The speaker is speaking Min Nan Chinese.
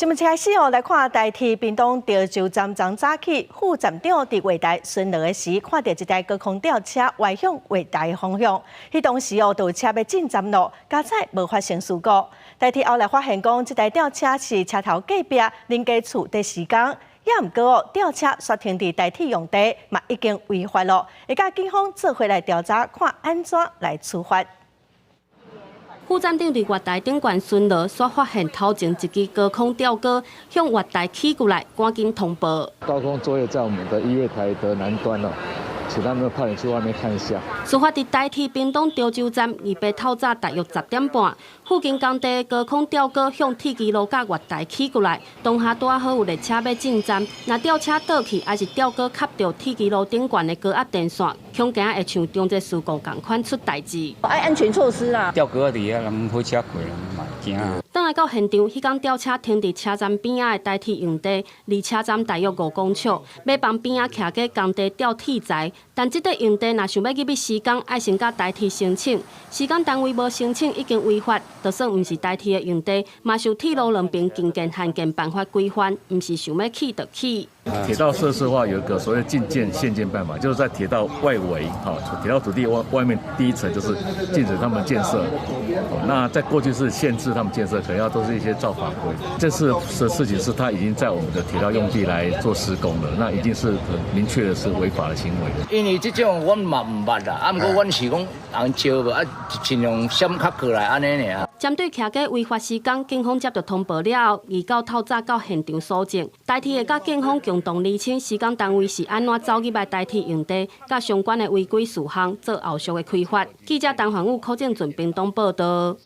這麼開始哦，來看台鐵屏東潮州站昨早起，副站長佇月台巡邏的時，看著一台高空吊車歪向月台方向。彼當時哦，就有車欲進站咯，佳哉無發生事故。台鐵後來發現講，這台吊車是車頭隔壁林家厝佇施工，也毋過哦，吊車煞停佇台鐵用地，嘛已經違法咯。會佮警方做伙來調查，看按怎來處罰。副站長佇月台頂懸巡邏，煞發現頭前一支高空吊鈎向月台起過來，趕緊通報。高空作業在我們的一月台的南端哦，請他們快點去外面看一下。事發佇台鐵屏東潮州站，二八透早大約10點半，附近工地高空吊鈎向鐵支路佮月台起過來，當下拄好有列車欲進站，若吊車倒去，抑是吊鈎磕著鐵支路頂懸的高壓電線，恐驚會像中捷事故仝款出代誌。愛安全措施啦。吊鈎佇遐，人火車過，嘛會驚。轉來到現場，彼工吊車停佇車站邊仔的台鐵用地，離車站大約5公尺，欲幫邊仔徛過工地吊鐵材。但這塊用地若想欲入去施工，愛先佮台鐵申請，施工單位無申請已經違法，就算毋是台鐵的用地，嘛受鐵路兩邊禁建限建辦法規範，毋是想欲起就起。鐵道設施的話，有一個所謂禁建限建辦法，就是在鐵道外圍，哈，鐵道土地外面第一層就是禁止他們建設。那在過去是限制他們建設，可能要都是一些照法規。這次的事情是他已經在我們的鐵道用地來做施工了，那已經是很明確的是違法的行為。因為這種阮嘛毋捌啦，啊，毋過阮是講人招無啊，盡量閃較過來按呢爾。針對徛家違法施工，警方接到通報了後，二九透早到現場搜證，台鐵會佮警方共同釐清施工單位是按怎走入來台鐵用地，佮相關的違規事項做後續的開罰。記者陳煥武、柯正俊屏東報道。